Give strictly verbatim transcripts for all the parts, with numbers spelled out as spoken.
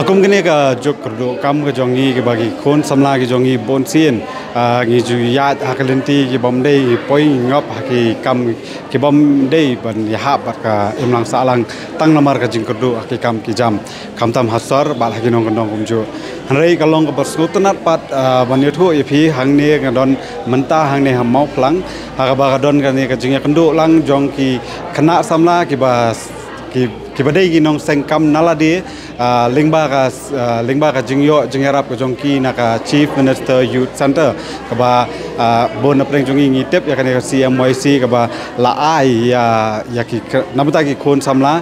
Kum kane ka juk kyrduh kam ka jong ngi, kiba ki khun samla ki jong ngi bun sien, ah, ngi ju ïaid ha ka lynti ki bym dei, ngi poi ngop ha ki kam ki bym dei ban ïahap bad ka imlang sahlang, tang namar ka jingkyrduh ha ki kam ki jam, khamtam ha sor bad ha ki nongkyndong kumjuh. Hynrei ka long kaba sngewtynnat pat, ah, ban ïathuh ïa phi, hangne nga don mynta hangne ha Mawphlang, ha kaba ka don kane ka jingïakynduh lang jong ki khynnah samla kiba, ki, kiba dei ki nongseng kam na lade, ah, lyngba ka, ah, lyngba ka jingïoh jingïarap ka jong ki na ka Chief Minister Youth Centre, kaba, ah, bun na pdeng jong ngi ngi tip ïa kane ka C M Y C kaba la ai ïa, ïa ki, na bynta ki khun samla,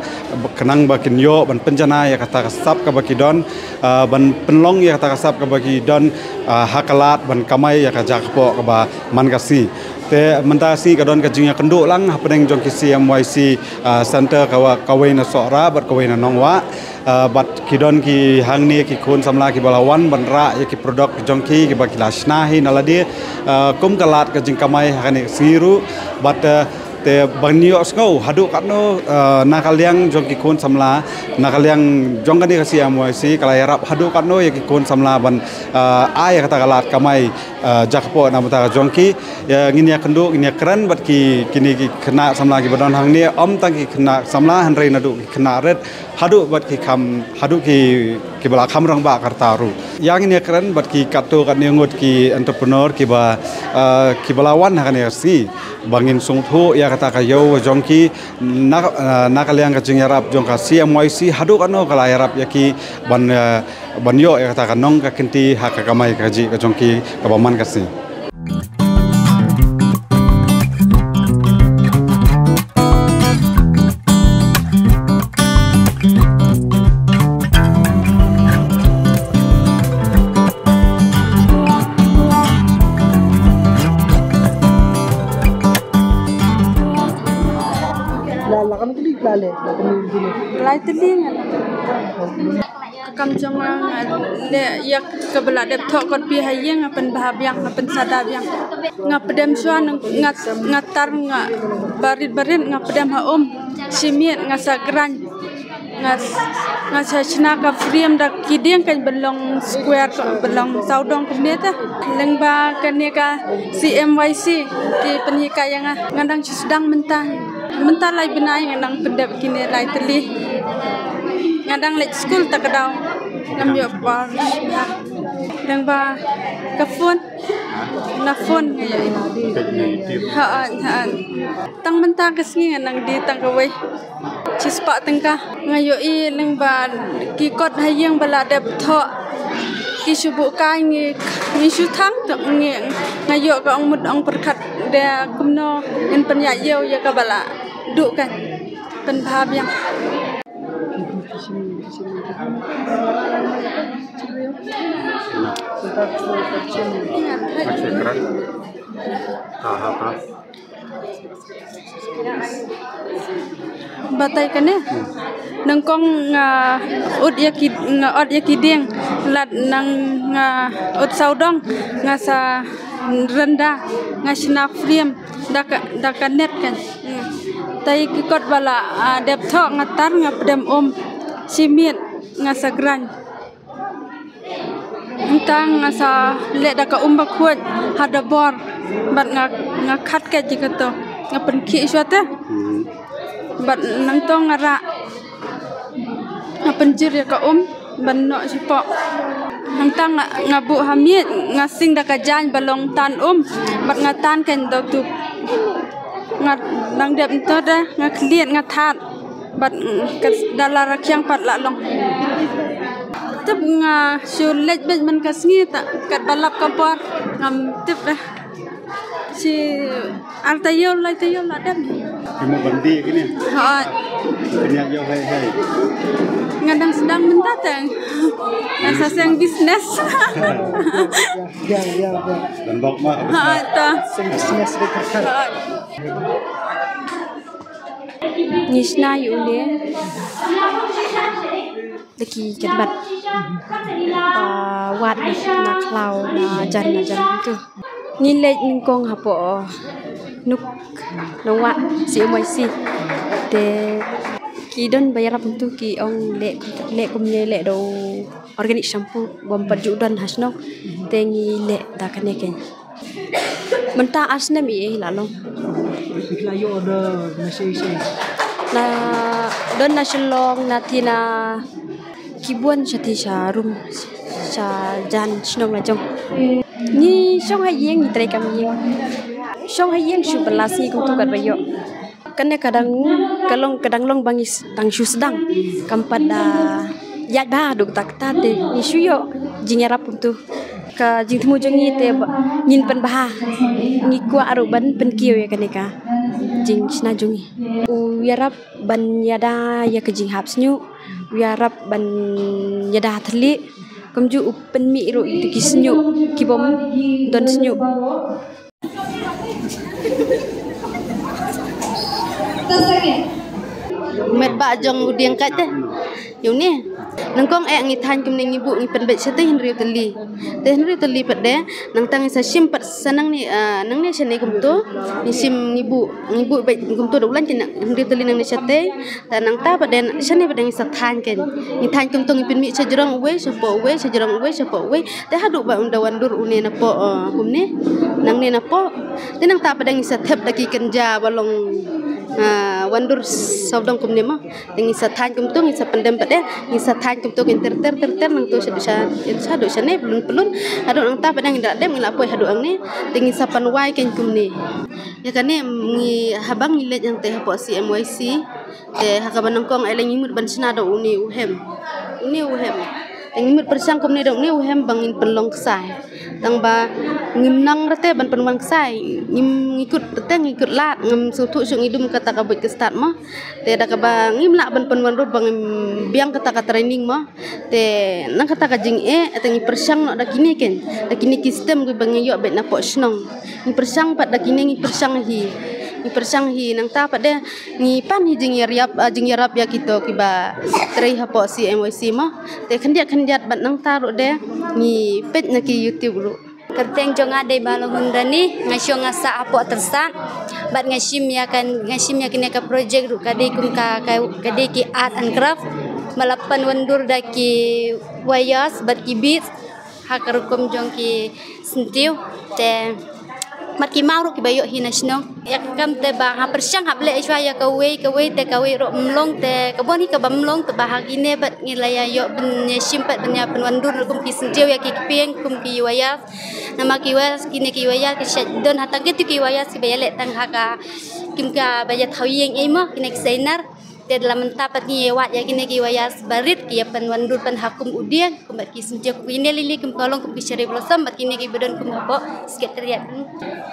khnang ba kin ïoh ban pynjanai ïa kata ka sap kaba ki don, ah, ban pynlong ïa kata ka sap kaba ki don, ah, ha ka lad ban kamai ïa ka jaka poh kaba man ka sngi. Te mynta sngi ka don ka jingïakynduh lang hapdeng jong ki C M Y C, ah, Centre, ka wa-, kawei na Sohra bad kawei na Nongwah. Ah, bad ki don ki hangne ki khun samla kiba la wan ban rah ïa ki product jong ki kiba ki la shna hi na lade, ah, kum ka lad ka jingkamai ha kane ka sngi ruh. Bad, ah, te ban ïoh sngew haduh katno, ah, na ka liang jong ki khun samla, na ka liang jong kane ka C M Y C ka la ïarap haduh katno ïa ki khun samla ban, ah, ai ïa kata ka lad kamai, ah, jaka poh na bynta ka jong ki. Ïa, ngin ïakynduh, ngin ïakren bad ki, kine ki khynnah samla kiba don hangne, ym tang ki khynnah samla, hynrei naduh ki khynnah rit haduh bad ki kham, haduh ki, kiba la kham rangbah ka rta ruh. Ïa, ngin ïakren bad ki katto katne ngut ki entrepreneur kiba, ah, kiba la wan ha kane ka sngi, ba ngin sngewthuh ïa kata ka ïew ka jong ki, na, ah, na ka liang ka jingïarap jong ka C M Y C haduh katno ka la ïarap ïa ki ban, ah, ban ïoh ïa kata ka nong ka kynti ha ka kamai kajih ka jong ki kaba man ka sngi. Lai tylli nga. Ka kam jong nga, nga leh ïa kaba la dep thoh kot phi ha ïing, nga pynbha biang, nga pynsada biang. Nga pdem shuwa, nga, nga tar, nga barit barit, nga pdem ha um. Shi miet nga sa grind. Nga, nga sa shna ka frame da ki dieng kan ba long square, ka ba long sawdong kumne te. Lyngba kane ka C M Y C ki pynhikai ïa nga, nga dang shu sdang mynta. Mynta lai bnai nga dang pyndep kine lai tylli. Nga dang leit skul ta ka daw. Ngam ïoh por. Lyngba ka phone. Na phone nga ïoh. Ha, ha. Tang mynta ka sngi nga dang die tang kawei. Shispah tyngka. Nga ïohi lyngba ki kot ha ïing ba la dep thoh. Ki shu buh kai ngi, ngi shu thang, ngi, nga ïoh ka ong mut ong pyrkhat da kumno ngin pynïaid ïew ïa kaba la duh kan. Pynbha biang. Batai kane. Nyngkong nga ot ïa ki, nga ot ïa ki dieng. Lada nga ot sawdong, nga sa rynda, nga shna frame da ka, da ka net kan. Tei ki kot ba la, ah, dep thoh nga tar, nga pdem um. Shi miet nga sa grind. Hangta nga sa leh da ka um bakhuid ha da bor. Bad nga, nga khat ka jingkata, nga pynkhih shuwa te. Bad nangta nga rah, nga pynjur ïa ka um ban noh shapoh. Hangta nga, nga buh ha miej, nga sing da ka jaiñ ba long tan um. Bad nga tan kan da u tup. Nga dang dep nangta da nga khlieh, nga thad. Bad, mm, ka da la rakhiang pat la long. Tip nga shu leit beit man ka sngi ta, katba lap ka por ngam tip eh. Shi ar taïew lai taïew la dep. Ki mo ban die kine. Ha. Kine ïoh hai hai. Nga dang sdang mynta tang. Nga sa seng business. Ya, ya, ya. Dan bok ma. Ha, ta. Seng business de kerja. Ha. Ngi shna ïa une da ki kynbat, ah, wat na khlaw na jan na jan tu. Ngi leit nyngkong hapoh Nuk Nongwah C M Y C. Te Ki don ba ïarap kumtu ki ong leh, leh kumne leh da u organic shampoo, bym pat ju don ha shnong. Te ngi leh da kane kein. Mynta ar snem i ei la long. Phi la ïoh order na shei shei? Na don na Shillong, na Tina, ki bun sha ti sha rum, sha jan shnong la jong. Ngi shong ha ïing, ngi trei kam ïing. Shong ha ïing shu ba la sngi kumtu kat ba ïoh. Kane ka dang, ka long, ka dang long ba ngi s-, dang shu sdang. Kam pat da ïaid bha haduh katta katta te ngi shu ïoh jingïarap kumtu. Ka jingthmu jong ngi te ba, ngin pynbha. Ngi kwah ruh ban pynkiew ïa kane ka jingshna jong ngi. U ïarap ban ïada ïa ka jinghap shñiuh, u ïarap ban ïada thylliej, kumjuh u pynmih ruh ïa ki shñiuh ki bym don shñiuh. Met ba jong u dieng kat te. Ïa une. Nyngkong eh ngi thaiñ kumne ngi buh ngi pynbeit shatei hynriew tylli. Te hynriew tylli pat de, nangta ngi sa shim pat sa nangne, ah, nangne shane kumto. Ngi shim ngi buh, ngi buh beit kumto da u lain te hynriew tylli nangne shatei. Te nangta pat de, shane pat de ngi sa thaiñ kein. Ngi thaiñ kumto ngi pynmih sha jrong uwei, shapoh uwei, sha jrong uwei, shapoh uwei. Te haduh ba unda wan dur une napoh, eh, kumne. Nangne napoh. Te nangta pat de ngi sa thep da ki kynja ba long, ah, wan dur sawdong kumne mo. Te ngi sa thaiñ kumto, ngi sa pyndem pat de, ngi sa thaiñ kumto kein ter ter ter ter nangto sha, sha, shaduh shane, pylun pylun. Haduh nangta pat de ngi da dem ngi la poi haduh hangne. Te ngi sa pynwai kein kumne. Ïa kane ngi haba ngi leit hangtei hapoh C M Y C. Te ha kaba nyngkong eh la ngi mut ban shna da une u hem. Une u hem. Te ngi mut pyrshang kumne da une u hem ba ngin pynlong ksai. Tang ba ngim nang rete ban pynwan ksai. Ngim, ngi kut rete ngi kut lad, ngim sngewthuh shuh ngi dum kata ka buit ka stad mo. Te da kaba ngim lah ban pynwan ruh ba ngim biang kata ka training mo. Te nang kata ka jingeh, te ngi pyrshang noh da kine kein. Da kine ki stem kiba ngi ïoh beit napoh shnong. Ngi pyrshang pat da kine ngi pyrshang hi. Ngi pyrshang hi nangta pat de ngi pan hi jingïarap, ah, jingïarap ïa kito kiba trei hapoh C M Y C mo. Te khyndiat khyndiat bad nangta ruh de ngi peit na ki YouTube ruh. Kyrteng jong nga dei Balahun Dani, nga shong nga sah hapoh Tyrsad. Bad nga shim ïa kan, nga shim ïa kane ka project ruh ka dei kum ka, ka, ka dei ki art and craft. Ba la pynwandur da ki wires bad ki beads. Ha ka rukom jong ki syntiew. Te mat ki maw ruh kiba ïoh hi na shnong. Ïa ka kam te ba nga pyrshang hap leh shuwa ïa kawei kawei te kawei ruh ym long te ka bun hi kaba ym long te ba ha kine bad ngi la ïa ïoh ban ïa shim pat ban ïa pynwandur rukom ki syntiew ïa ki kpieng kum ki wires. Namar ki wires kine ki wires ki shait don ha tang kito ki wires kiba ïaleh tang ha ka kim kaba ïa thaw ïing ei mo kine ki sainar. Te da la mynta pat ngi ïa wad ïa kine ki wires barit ki ïa pynwandur pan ha kum u dieng kum bad ki syntiew kum kine lili kum ka long kum ki cherry blossom bad kine kiba don kum hapoh secretariat.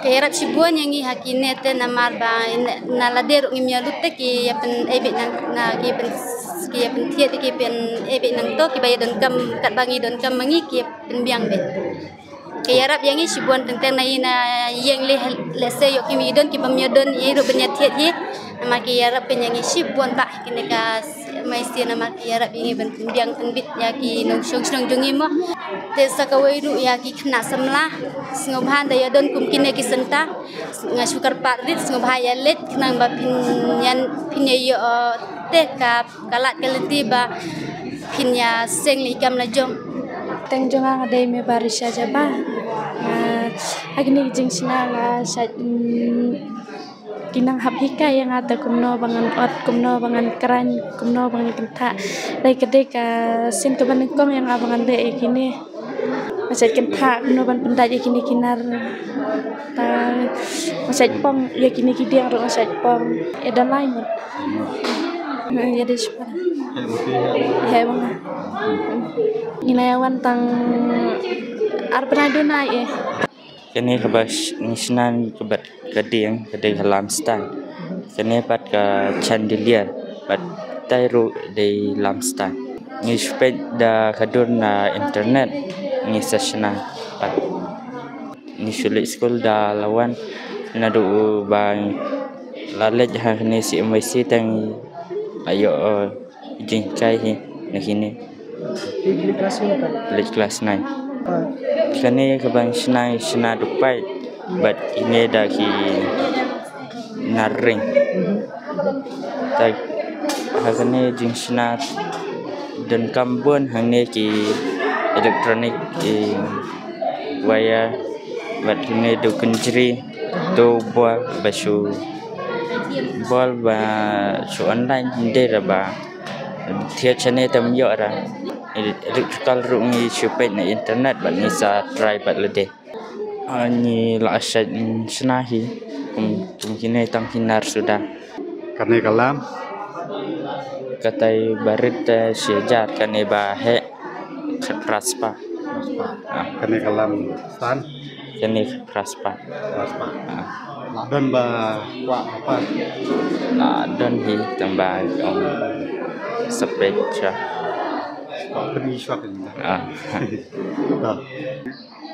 Ka ïarap shibun ïa ngi ha kine te namar ba na, na lade ruh ngim ïa lut te ki ïa pyn ei beit nang na ki pyn ki ïa pynthied ki pyn ei beit nangto kiba ïa donkam katba ngi donkam ma ngi ki ïa pynbiang beit. Ki ïarap ïa ngi shibun teng teng na i na ïeng leh lehse ïoh kim ïa don ki bym ïa don ïa ruh ban ïa thied ïa. Namar ki ïarap ïa ngi shibun ba kine ka mai sien namar ki ïarap ïa ngi ban pynbiang pynbit ïa ki nongshong shnong jong ngi mo. Te sa kawei ruh ïa ki khynnah samla sngewbha da ïa don kum kine ki senta. Nga shu kyrpad rit sngewbha ïa leit khnang ba phin ïa phin ïa ïoh te ka ka lad ka lynti ba phin ïa seng leh i kam la jong. Teng jong nga nga dei Mebarisha Jaba. Nga ha kine ki jingshna nga shait, mm, ki nang hap hikai ïa nga te kumno ba ngan ot, kumno ba ngan kren, kumno ba ngan kynthah. Dei ka dei ka sien kaba nyngkong ïa nga ba ngan leh ïa kine. Nga shait kynthah kumno ban pyndait ïa kine ki nar. Ta nga shait pong ïa kine ki dieng ruh nga shait pong. Ïa da lai mut. Ïa da shipara. Ïa ba nga. Ngi la ïa wan tang ar bnai duna eh. Kane kaba sh-, ngi shna kaba ka dieng ka dei ka lampstand. Kane pat ka chandelier pat tai ruh dei lampstand. Ngi shu peit da ka dur na internet ngi sa shna pat. Ngi shu leit skul da la wan naduh ba la leit ha kane C M Y C tang ayo, eh, jingkai hi na kine. Leit class nine. Kane kaba ngi shna, shna dupai bad kine da ki nar ring. Ta Ha kane jingshna donkam bun hangne ki electronic, ki wire, bad hangne da u kynjri, da u bol ba shu, bol ba shu online, hynrei ba thied shane te ym ïoh ra. Electrical ruh ngi shu peit na internet bad ngi sa try bad lade. Ah, ngi la shait, mm, shna hi, kum, kum kine tang ki nar suda. Kane ka lam? Katai ba rit, eh, shi hajar, kane ba heh, phra spah. Phra spah. Ah. Kane ka lam stand? Kane phra spah. Phra spah. Ah. La don ba kwah hapa? La don hi, tang ba ong sa peit shuwa. Kwah pyni shuwa kan. Ah. Dah.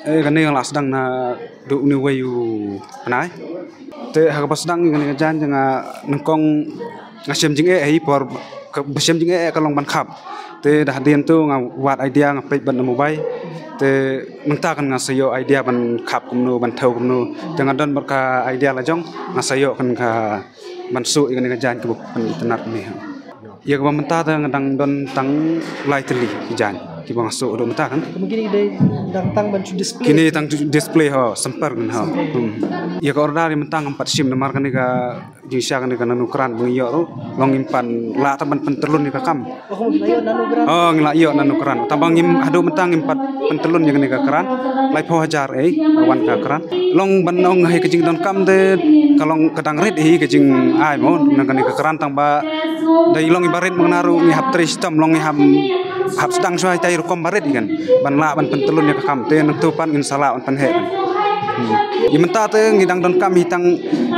Eh, kane nga la sdang naduh une uwei u bnai. Te ha kaba sdang ïa kane ka jaiñ nga nyngkong nga shem jingeh ha i por, kaba shem jingeh ka long ban khap. Te da hadien to nga wad idea, nga peit bad na mobile. Te mynta kan nga sa ïoh idea ban khap kumno, ban thew kumno. Te nga don bad ka idea la jong, nga sa ïoh kan ka ban suh ïa kane ka jaiñ kaba pynitynnad ne. Ïa kaba mynta te nga dang don tang lai tylli ki jaiñ kiba nga suh haduh mynta kan. Kine dang tang ban shu display. Kine tang shu display, ho, symper kan, ho. Hmm. Ïa ka order ïa mynta ngam pat shim namar kane ka jingshisha kane ka nano kran ba ngi ïoh ruh. Long ngim pat lah tang ban pyntyllun ïa ka kam. Oh, ngi la ïoh nano kran. Tang ba ngim, haduh mynta ngim pat pyntyllun ïa kane ka kran. Laiphew hajar ei wan ka kran. Long ban ong ha ka jingdonkam te ka long ka dang rit hi ka jingai mo na kane ka kran, tang ba dei long iba rit mynta ruh ngi hap trei shitom, long ngi hap, hap sdang shuwa itai rukom ba rit kan ban lah ban pyntyllun ïa ka kam, te nangtu pat ngin sa lah ban pynheh kan. Hmm. Ïa mynta te ngi dang donkam hi tang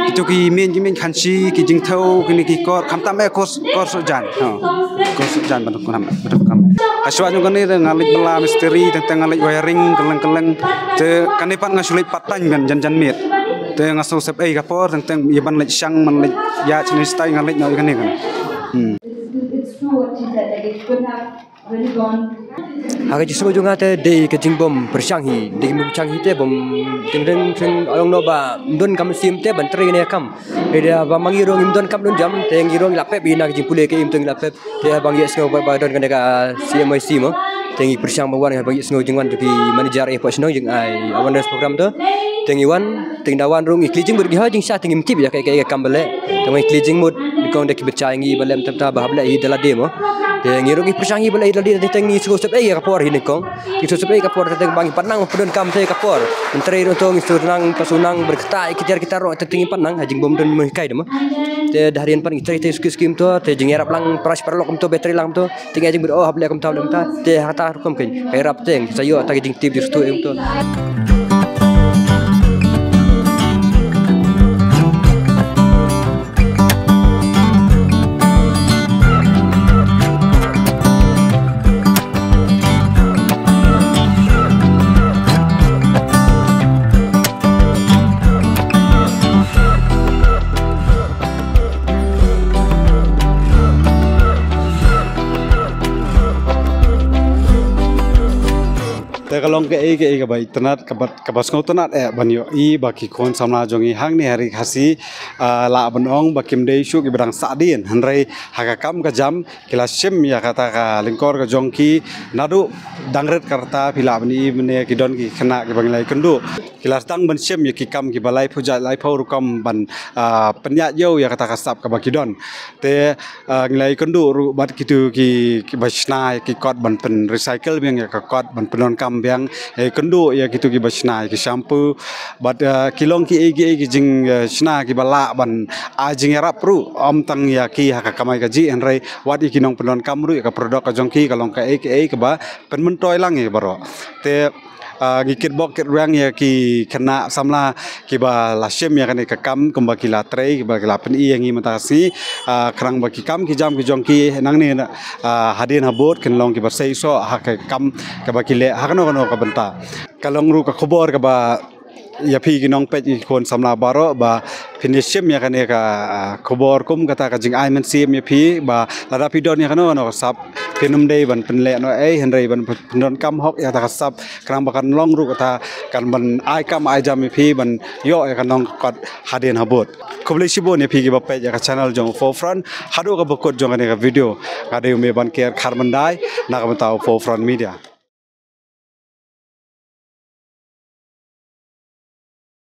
kito ki meiñ ki meiñ khansi, ki jingthew, kine ki kor, khamtam eh kor, kor soh jaiñ. Ha. Kor soh jaiñ ban donkam, ban donkam. Hashwa jong kane te nga leit bylla mistri, teng teng nga leit wiring kylleng kylleng. Te kane pat nga shu leit pat tang kan jan jan miet. Te nga shu sep ei ka por teng teng ïa ban leit shang, ban leit ïa shane stai nga leit noh ïa kane kan. Hmm. Ha ka jingsngew jong nga te dei ka jingbym pyrshang hi, dei ka jingbym pyrshang hi te bym, teng teng teng ong noh ba ym don kam shim te ban trei ne kam. Dei da ba ma ngi ruh ngim don kam don jam, te ngi ruh ngi la pep ïa na ka jingpule ka im te ngi la pep. Te haba ngi ïohsngew ba, ba don kane ka C M Y C mo. Te ngi pyrshang ba wan, haba ngi ïohsngew jingwan jong ki manager eh pat shnong jingai awareness program to. Te ngi wan, te ngi da wan ruh ngi kylli jingmut, ki ha jingshisha te ngim tip ïa kaei kaei ka kam ba leh. Te ngi kylli jingmut, nyngkong da ki bachai ngi ba leh mynta ba hap leh hi da lade mo. Te ngi ruh ngi pyrshang hi ba leh hi da lade, te ngi sngewsep ei ïa ka por hi nyngkong. Ngi sngewsep ei ka por te ba ngi pat nang pyndonkam te ka por. Mynta ruh to ngi shu nang, pat shu nang bad kita, kita, kita ruh te ngi pat nang ha jingbym don mo hikai de mo. Te da hadien pat ngi trei te skim skim to, te jingïarap lang para para lok kumto, ba trei lang kumto, te ngi jingmut oh hap leh kumta leh kumta, te ha kata rukom kein ka ïarap te ngi sa ïoh ta ki jingtip jingstad kumto. Te ka long kaei kaei kaba itynnad, kaba, kaba sngewtynnad eh ban ïohi ba ki khun samla jong ngi hangne ha Ri Khasi, ah, lah ban ong ba kim dei shuh kiba dang sahdien, hynrei ha ka kam ka jam ki la shim ïa kata ka lyngkor ka jong ki naduh dang rit ka rta, phi lah ban i mynne ki don ki khynnah kiba ngi la ïakynduh. Ki la sdang ban shim ïa ki kam kiba laiphew jait laiphew rukom ban, ah, pynïaid ïew ïa kata ka sap kaba ki don. Te, ah, ngi la ïakynduh ruh bad kito ki, kiba shna ïa ki kot ban pyn recycle biang ïa ka kot ban pyndonkam biang, ïakynduh ïa kito kiba shna ïa ki shampoo. Bad, ah, ki long kiei kiei ki jing, ah, shna kiba lah ban ai jingïarap ruh, ym tang ïa ki ha ka kamai kajih, hynrei wat ïa ki nongpyndonkam ruh ïa ka product ka jong ki ka long kaei kaei kaba pynmyntoi lang ïa baroh. Te, ah, ngi kitbok kitrwiang ïa ki khynnah samla kiba la shim ïa kane ka kam kumba ki la trei, kiba ki la pyni ïa ngi mynta ka sngi, ah, khnang ba ki kam ki jam ki jong ki nangne, ah, hadien habud kin long kiba seisoh ha ka kam kaba ki leh ha kano kano ka bynta. Ka long ruh ka khubor kaba ïa phi ki nongpeit ki khun samla baroh ba phin ïa shim ïa kane ka, ah, khubor kum kata ka jingai mynsiem ïa phi ba lada phi don ïa kano kano ka sap phin ym dei ban pynleh noh ei hynrei ban pyndonkam hok ïa kata ka sap khnang ba kan long ruh kata kan ban ai kam ai jam ïa phi ban ïoh ïa ka nongkot hadien habud. Khublei shibun ïa phi kiba peit ïa ka channel jong Forefront. Haduh kaba kut jong kane ka video, nga dei u Mebanker Kharmandai na ka bynta u Forefront Media.